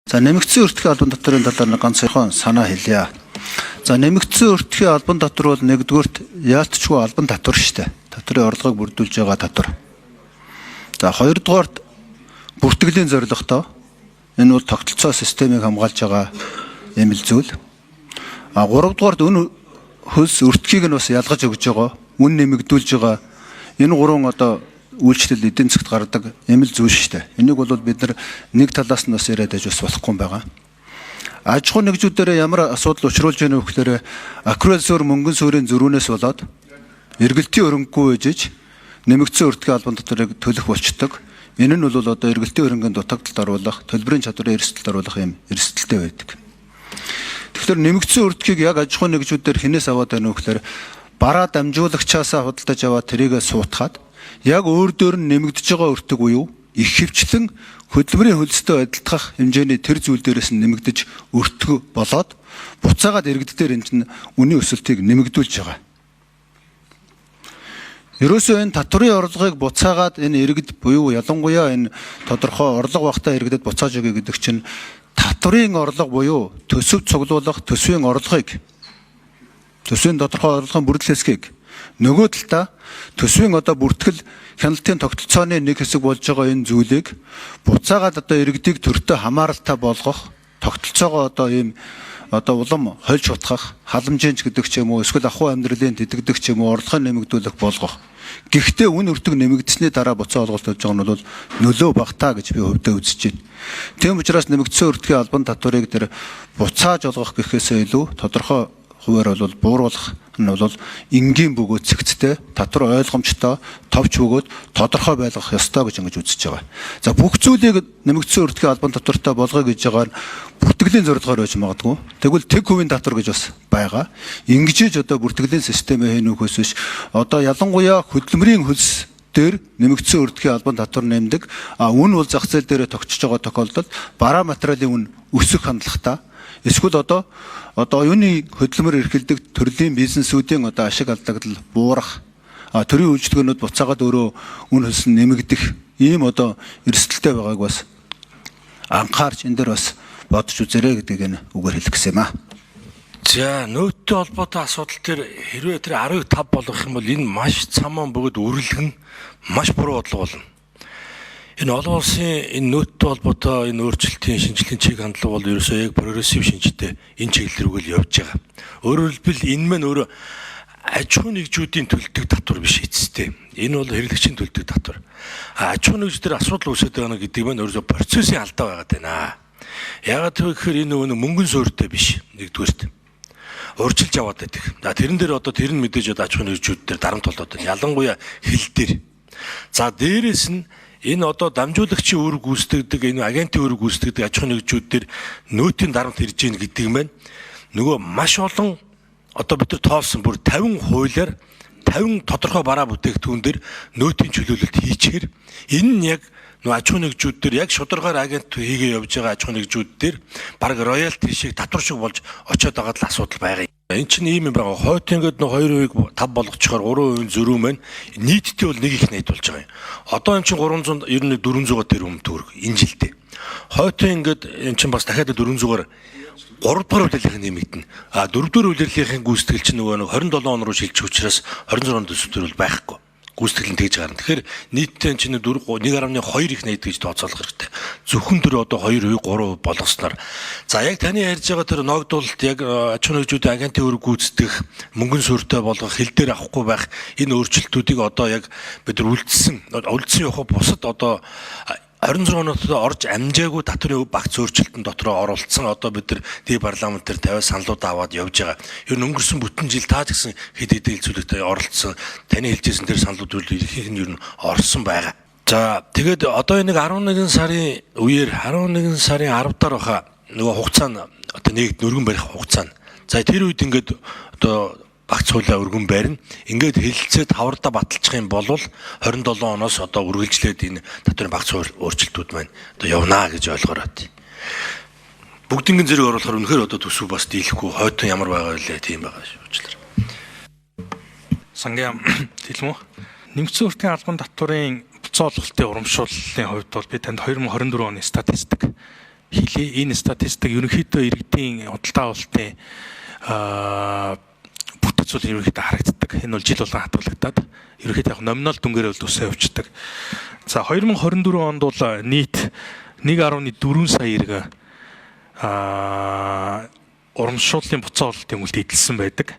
За нэмэгдсэн өртгийн албан татварын талаар нэг ганц сайхан санаа хэлье. За нэмэгдсэн өртгийн албан татвар бол нэгдүгüрт яалтчгүй албан татвар шүү дээ. Татварын орлогыг бүрдүүлж байгаа татвар. За хоёрдугаарт бүртгэлийн зорилготой энэ бол тогтолцоо системийг хамгаалж байгаа юм л зүйл. А гуравдугаарт үн хөлс өртгийг нь бас ялгаж өгж байгаа, үн нэмэгдүүлж байгаа энэ гурван одоо үйлчлэл эдийн засагт гардаг юм л зүйл шүү дээ. Энийг бол бид нар нэг талаас нь бас яриад байж бас болохгүй юм байгаа. Аж ахуй нэгжүүдээр ямар асуудал учруулж байна вэ гэхээр акрол суурь мөнгөн суурийн зөрүүнээс болоод эргэлтийн өрөнгөгүй ээжиж нэмэгдсэн өртгийн албан татварыг төлөх болчдөг. Энэ нь бол одоо эргэлтийн хөрөнгөнд дутагдалд оруулах, төлбөрийн чадварын эрсдэлд оруулах юм эрсдэлтэй байдаг. Тэгэхээр нэмэгдсэн өртгийг яг аж ахуйн нэгжүүдээр хинээс аваад байна вэ гэхээр бараа дамжуулагчаасаа худалдаж аваад тэрийгэ суутгаад яг өөр дөр нь нэмэгдэж байгаа өртөг буюу их хөвчлэн хөдөлмөрийн хөлстэй адилтгах хэмжээний тэр зүйл дээрээс нь нэмэгдэж өртөг болоод буцаагаад иргэд дээр энэ чинь үнийн өсөлтийг нэмэгдүүлж байгаа. Ерөөсөө энэ татварын орлогыг буцаагаад энэ иргэд буюу ялангуяа энэ тодорхой орлого багтаа иргэдэд буцааж өгье гэдэг чинь татварын орлого буюу төсөв цуглуулах төсвийн орлогыг төсвийн тодорхой орлогын бүрдэл хэсгийг нөгөө талдаа төсвийн одоо бүртгэл хяналтын тогтолцооны нэг хэсэг болж байгаа энэ зүйлийг буцаагаад одоо иргэдийг төртөө хамааралтай болгох тогтолцоогоо одоо ийм одоо улам хольж утгах халамжийн ч гэдэг ч юм уу эсвэл ахуй амьдралын тэтгдэг ч юм уу орлогын нэмэгдүүлэх болгох. Гэхдээ үн өртөг нэмэгдсэний дараа буцаа олголт болж байгаа нь бол нөлөө багтаа гэж би хувьдаа үзэж байна. Тийм учраас нэмэгдсэн өртгийн албан татварыг тэр буцааж олгох гэхээсээ илүү тодорхой хувиар бол бууруулах нь бол энгийн бөгөөд цэгцтэй, татвар ойлгомжтой, товч бөгөөд тодорхой байлгах ёстой гэж ингэж үзэж байгаа. За бүх зүйлийг нэмэгдсэн өртгийн албан татвартай болгоё гэж байгаа нь бүртгэлийн зорилгоор байж магадгүй. Тэгвэл тэг хувийн татвар гэж бас байгаа. Ингэж одоо бүртгэлийн системээ хийнүүхээс биш одоо ялангуяа хөдөлмөрийн хөлс дээр нэмэгдсэн өртгийн албан татвар нэмдэг. А үн бол зах зээл дээр тогтсож байгаа тохиолдолд бараа материалын үн өсөх хандлагатай. Эсвэл одоо оюуны хөдөлмөр эрхэлдэг төрлийн бизнесүүдийн одоо ашиг алдагдал буурах, төрийн үйлчлэгнүүд буцаагаад өөрөө үн хөлс нь нэмэгдэх ийм одоо эрсдэлтэй байгааг бас анхаарч энэ дээр бас бодож үзээрэй гэдгийг энэ үгээр хэлэх гэсэн юм аа. За нөөттэй холбоотой асуудал тэр хэрвээ тэр 10.5 болгох юм бол энэ маш цамаан бөгөөд үрлэгэн маш буруу бодлого болно. Энэ олон улсын энэ нөөттэй холбоотой энэ өөрчлөлтийн шинжлэлийн чиг хандлага бол ерөөсөө яг прогрессив шинжтэй энэ чиглэл рүү л явж байгаа. Өөрөөр хэлбэл энэ мань өөрөө аж ахуйн нэгжүүдийн төлдөг татвар биш эцэстээ. Энэ бол хэрэглэгчийн төлдөг татвар. Аж ахуйн нэгжүүдээр асуудал үүсээд байгаа гэдэг маань ерөөсөө процессын алдаа байгаад байна. Яагаад гэвэл энэ нөгөө мөнгөн суурьтай биш нэгдүгээрт. Урьдчилж аваад байдаг. За тэрэн дээр одоо тэр нь мэдээж одоо аж ахуйн нэгжүүд дээр дарамт болоод байна. Ялангуяа хил дээр. За дээрэс нь энэ одоо дамжуулагчийн үүрэг гүйцэтгэдэг, энэ агентийн үүрэг гүйцэтгэдэг аж ахуйн нэгжүүд дээр нөөтийн дарамт ирж гин гэдэг маань нөгөө маш олон одоо бид нар тоолсон бүр 50 хуулиар 50 тодорхой бараа бүтээгдэхүүн дээр нөөтийн чөлөөлөлт хийчихээр энэ нь яг нөгөө аж ахуйн нэгжүүд дээр яг шударгаар агент хийгээ явж байгаа аж ахуйн нэгжүүд дээр баг роялти шиг татвар шиг болж очиод байгаа л асуудал байгаа юм. Энэ чинь ийм юм байгаа. Хойт ингээд нөө 2% 5 болгочихоор 3% зөрүү маань нийтдээ бол нэг их найдвалж байгаа юм. Одоо энэ чинь 391 400 тэрбум төгрөг энэ жилдээ. Хойтын ингээд энэ чинь бас дахиад 400-аар 3 дугаар улирлынх нэмэгдэнэ. А 4 дугаар улирлынхын гүйцэтгэл чинь нөгөө нэг 27 он руу шилжих учраас 26 онд төсөв төр бол байхгүй. Гүйцэтгэл нь тэгж гарна. Тэгэхээр нийтдээ чинь 4 1.2 их найд гэж тооцоолох хэрэгтэй. Зөвхөн тэр одоо 2% 3% болгосноор. За яг таны ярьж байгаа тэр ногдуулалт яг аж ахуйн нэгжүүдийн агентийн үүрэг гүйцэтгэх, мөнгөн суурьтай болгох, хил дээр авахгүй байх энэ өөрчлөлтүүдийг одоо яг бид нар үлдсэн явах бусад одоо 26 оноод орж амжаагүй татварын багц өөрчлөлтөн дотроо оролцсон одоо бид нар дээд парламент дээр 50 саналууд аваад явж байгаа. Ер нь өнгөрсөн бүтэн жил таа ч гэсэн хэд хэдэн хилцүүлэгтээ оролцсон. Таны хэлжсэн тэр саналууд үл ихэнх нь ер нь орсон байгаа. За тэгээд одоо энэ 11 сарын үеэр 11 сарын 10 дахь баха нөгөө хугацаа нь одоо нэгд өргөн барих хугацаа нь. За тэр үед ингээд одоо багц хуулиа өргөн барина. Ингээд хэлэлцээд хавардаа баталчих юм бол 27 оноос одоо үргэлжлээд энэ татварын багц хууль өөрчлөлтүүд маань одоо явнаа гэж ойлгоорой. Бүгднгэн зэрэг оруулахаар үнэхээр одоо төсөв бас дийлэхгүй хойтон ямар байгаа вэ тийм байгаа шүү уучлаарай. Сангийн хэлмүү. Нэмэгдсэн өртгийн албан татварын буцаа олголтын урамшууллын хувьд бол би танд 2024 оны статистик хэлье. Энэ статистик ерөнхийдөө иргэдийн худалдаа авалтын бүтэц бол ерөнхийдөө харагддаг. Энэ бол жил болгон хатгалагдаад ерөнхийдөө яг номинал дүнгээр бол өсөө явцдаг. За 2024 онд бол нийт 1.4 сая иргэн урамшууллын буцаан ололтын хөнгөлт эдэлсэн байдаг.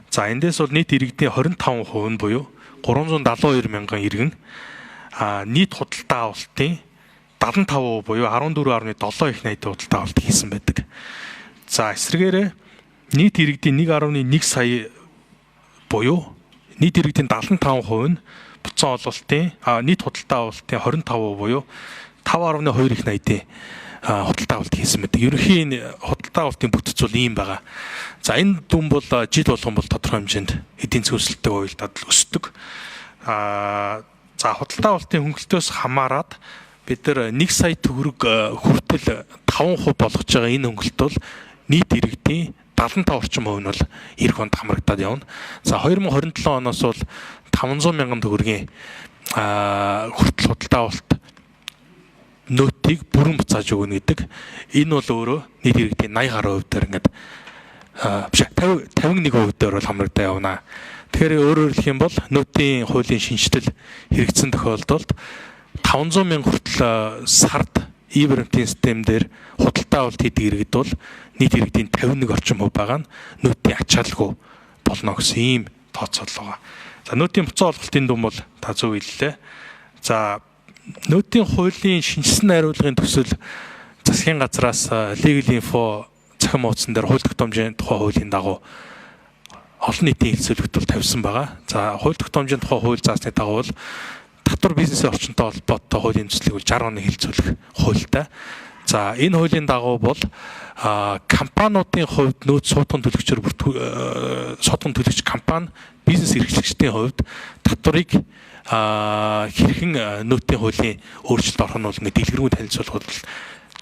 За эндээс бол нийт иргэдийн 25% нь буюу 372 мянган иргэн нийт худалдаа авалтын 75% буюу 14.7 их 80 худалдаа авалт хийсэн байдаг. За эсрэгээрээ нийт иргэдийн 1.1 сая буюу нийт иргэдийн 75% нь буцаан ололтын нийт худалдаа авалтын 25% буюу 5.2 их 80-ийн худалдаа авалт хийсэн байдаг. Ерөнхийн энэ худалдаа авалтын бүтэц бол ийм байгаа. За энэ дүн бол жил болгон бол тодорхой хэмжээнд эдийн засгийн өсөлттэй уялдаад л өсдөг. За худалдаа авалтын хөнгөлтөөс хамаарат бид нар 1 сая төгрөг хүртэл 5% болгож байгаа энэ хөнгөлт бол нийт иргэдийн 75 орчим хувь нь бол эх онд хамрагдаад явна. За 2027 оноос бол 500 мянган төгрөгийн хүртэл худалдаа авалт нөөтийг бүрэн буцааж өгнө гэдэг. Энэ бол өөрөө нийт иргэдийн 80 гаруй хувь дээр ингээд биш 50 51% дээр бол хамрагдаа явна. Тэгэхээр өөрөөр хэлэх юм бол нөөтийн хуулийн шинэчлэл хэрэгжсэн тохиолдолд 500 мянга хүртэл сард e-баримтын систем дээр худалдаа авалт хийдэг иргэд бол нийт иргэдийн 51 орчим хувь байгаа нь нөөтийн ачаалгүй болно гэсэн ийм тооцоолол байгаа. За нөөтийн буцаан олголтын дүн бол та зөв хэллээ. За нөөтийн хуулийн шинэчилсэн найруулгын төсөл засгийн газраас Legal Info цахим хуудсан дээр хууль тогтоомжийн тухай хуулийн дагуу олон нийтийн хэлцүүлэгт бол тавьсан байгаа. За хууль тогтоомжийн тухай хууль заасны дагуу бол татвар бизнесийн орчинтой холбоотой хуулийн төслийг бол 60 оны хэлцүүлэх хуультай. За энэ хуулийн дагуу бол компаниудын хувьд нөөц суудган төлөгчөөр суудган төлөгч компани бизнес эрхлэгчдийн хувьд татварыг хэрхэн нөөтийн хуулийн өөрчлөлт орох нь бол ингээд дэлгэрэнгүй танилцуулгууд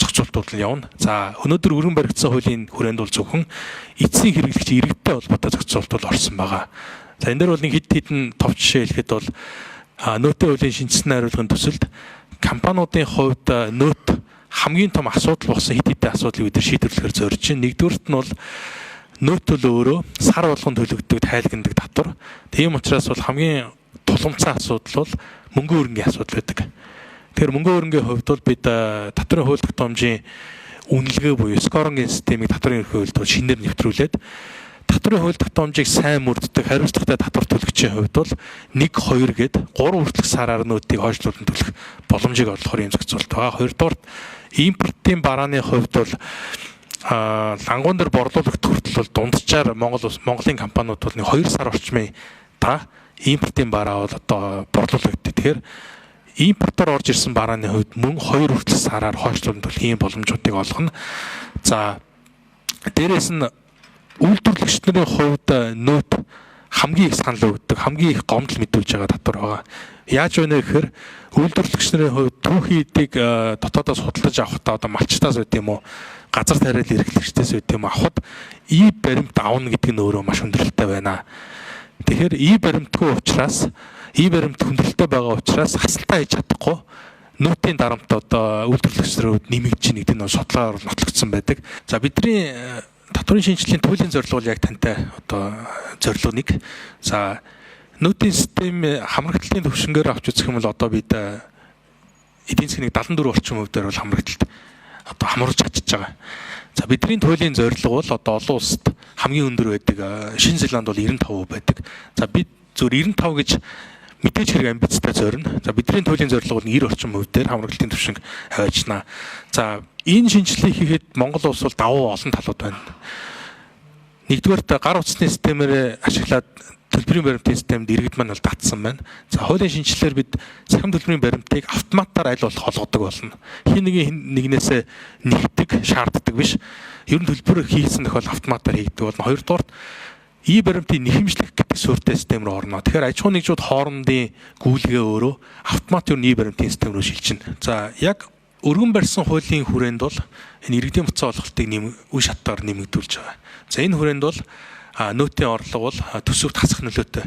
зохицуултууд нь явна. За өнөөдөр өргөн баригдсан хуулийн хүрээнд бол зөвхөн эцсийн хэрэглэгч иргэдтэй холбоотой зохицуулт бол орсон байгаа. За энэ дээр бол нэг хэд хэдэн тов жишээ хэлэхэд бол нөөтийн хуулийн шинэчилсэн найруулгын төсөлд компаниудын хувьд нөөт хамгийн том асуудал болсон хэд хэдэн асуудлыг бид нар шийдвэрлэхээр зорж байна. Нэгдүгээрт нь бол нөөт бол өөрөө сар болгон төлөгддөг тайлгнадаг татвар. Тийм учраас бол хамгийн тулгымцсан асуудал бол мөнгөн хөрөнгийн асуудал байдаг. Тэгэхээр мөнгөн хөрөнгийн хувьд бол бид татварын хууль тогтоомжийн үнэлгээ буюу скорингийн системийг татварын ерөнхий хуульд бол шинээр нэвтрүүлээд татварын хууль тогтоомжийг сайн мөрддөг хариуцлагатай татвар төлөгчийн хувьд бол 1 2 гээд 3 хүртэлх сараар нөөтийг хойшлуулан төлөх боломжийг олгохоор юм зохицуулт байгаа. Хоёрдугаарт импортын барааны хувьд бол лангуун дээр борлуулагдах хүртэл бол дунджаар Монголын компаниуд бол нэг 2 сар орчмын та импортын бараа бол одоо борлуулагддаг. Тэгэхээр импортоор орж ирсэн барааны хувьд мөн 2 хүртэлх сараар хойшлуулан төлөх ийм боломжуудыг олгоно. За дээрээс нь үйлдвэрлэгч нарын хувьд нөөт хамгийн их санал өгдөг, хамгийн их гомдол мэдүүлж байгаа татвар байгаа. Яаж вэ гэхээр үйлдвэрлэгч нарын хувьд түүхий эдийг дотоодоос худалдаж авахдаа одоо малчтаас байд юм уу, газар тариал эрхлэгчдээс байд юм авахд и баримт авна гэдэг нь өөрөө маш хүндрэлтэй байна. Тэгэхээр и баримтгүй учраас и баримт хүндрэлтэй байгаа учраас хасалтаа хийж чадахгүй нөөтийн дарамт одоо үйлдвэрлэгч нарын хувьд нэмэгдэж байна гэдэг нь судалгаагаар нотлогдсон байдаг. За бидний татварын шинэчлэлийн туйлын зорилго бол яг тантай одоо зорилго нэг. За нөөтийн систем хамрагдлын төвшингээр авч үзэх юм бол одоо бид эдийн засгийн 74 орчим хувь дээр бол хамрагдалт одоо хамруулж чадчихж байгаа. За бидний туйлын зорилго бол одоо олон улсад хамгийн өндөр байдаг Шинэ Зеланд бол 95% байдаг. За бид зөвхөн 95 гэж мэдээж хэрэг амбицтай зорино. За бидний туйлын зорилго бол 90 орчим хувь дээр хамрагдлын төвшинг аваачнаа. За энэ шинэчлэлийг хийхэд Монгол улс бол давуу олон талууд байна. Нэгдүгээрт гар утасны системээр ашиглаад төлбөрийн баримтын системд иргэд маань бол татсан байна. За хуулийн шинэчлэлээр бид цахим төлбөрийн баримтыг автоматар аль болох олгодог болно. Хин нэгэн нэгнээсээ нэгдэг, шаарддаг биш. Ер нь төлбөр хийсэн тохиолдолд автоматар хийгдэг болно. Хоёрдугаарт и-баримтын нэхэмжлэх гэдэг суурьтай систем рүү орно. Тэгэхээр аж ахуйн нэгжүүд хоорондын гүйлгээ өөрөө автомат ер нь и-баримтын систем рүү шилжинэ. За яг өргөн барьсан хуулийн хүрээнд бол энэ иргэдийн буцаан олголтыг үе шаттаар нэмэгдүүлж байгаа. За энэ хүрээнд бол нөөтийн орлого бол төсөвт хасах нөлөөтэй.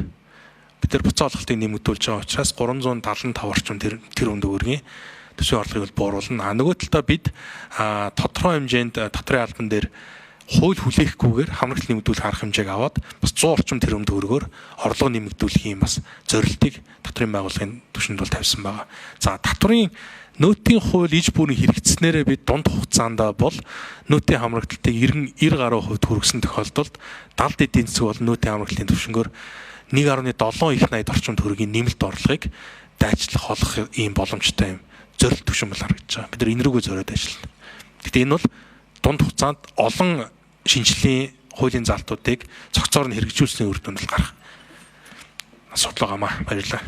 Бид нар буцаан олголтыг нэмэгдүүлж байгаа учраас 375 орчим тэр төгрөгийн төсвийн орлогыг бол бууруулна. А нөгөө талдаа бид тодорхой хэмжээнд татварын албан дээр хууль хүлээхгүйгээр хамрагт нэмэгдүүлэх арга хэмжээг аваад бас 100 орчим тэрбум төгрөгөөр орлого нэмэгдүүлэх юм бас зорилтыг татварын байгууллагын түвшинд бол тавьсан байгаа. За, татварын нөөтийн хууль иж бүрэн хэрэгжснээрээ бид дунд хугацаанд бол нөөтийн хамрагдлалтыг 90 90 гаруй хувьд хүргэсэн тохиолдолд далд эдийн засаг бол нөөтийн хамрагдлалын түвшингээр 1.7 их 80 орчим төгрөгийн нэмэлт орлогыг дайчлах олох ийм боломжтой юм зорилт түвшин бол харагдаж байгаа. Бид нар энэ рүүгээ зориод ажиллана. Гэхдээ энэ бол дунд хугацаанд олон шинжлэлийн хуулийн залтуудыг цогцоор нь хэрэгжүүлсний үр дүнд л гарах асуудал байгаамаа. Баярлалаа.